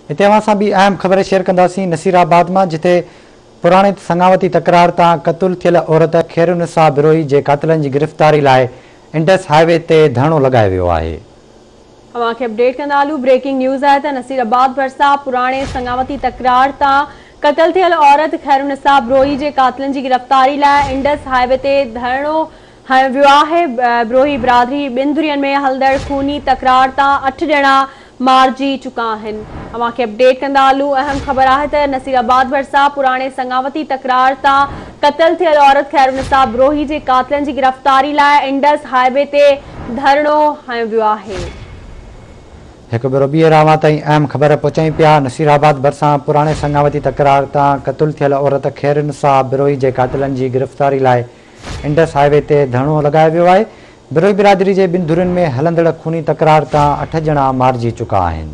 هتي اوهان سان ٻي اهم خبر شيئر ڪنداسين نصير آباد مان جتي پراڻي سڱاوتي تڪرار تان قتل ٿيل عورت خيرالنساء بروهي جي قاتلن جي گرفتاري لاء انڊس هاء وي تي ڌرڻو لڳايو ويو آهي. اوهان کي اپڊيٽ ڪندا هلون بريڪنگ نيوز آهي ته نصير آباد ڀرسان پراڻي سڱاوتي تڪرار تان قتل ٿيل عورت خيرالنساء بروهي جي قاتلن جي گرفتاري لاء انڊس هاء وي تي ڌرڻو هنيو ويو آهي، بروهي برادري ٻن ڌرين ۾ هلندڙ خوني تڪرار تان اٺ ڄڻا مارجي چڪا آهن. اوهان کي اپڊيٽ ڪندا هلون اهم خبر آهي ته نصير آباد ڀرسان پراڻي سڱاوتي تڪرار تان قتل ٿيل عورت خيرالنساء بروهي جي قاتلن جي گرفتاري لاء انڊس هاء وي تي ڌرڻو هنيو ويو آهي. هڪ ڀيرو ٻيهر اوهان تائين اهم خبر پهچايون پيا، نصير آباد ڀرسان پراڻي سڱاوتي تڪرار تان قتل ٿيل عورت خيرالنساء بروهي جي قاتلن جي گرفتاري لاء انڊس هاء وي تي ڌرڻو لڳايو ويو آهي، بروهي برادري جي ٻن ڌرين ۾ هلندڙ خوني تڪرار تان اٺ ڄڻا مارجي چڪا آهن.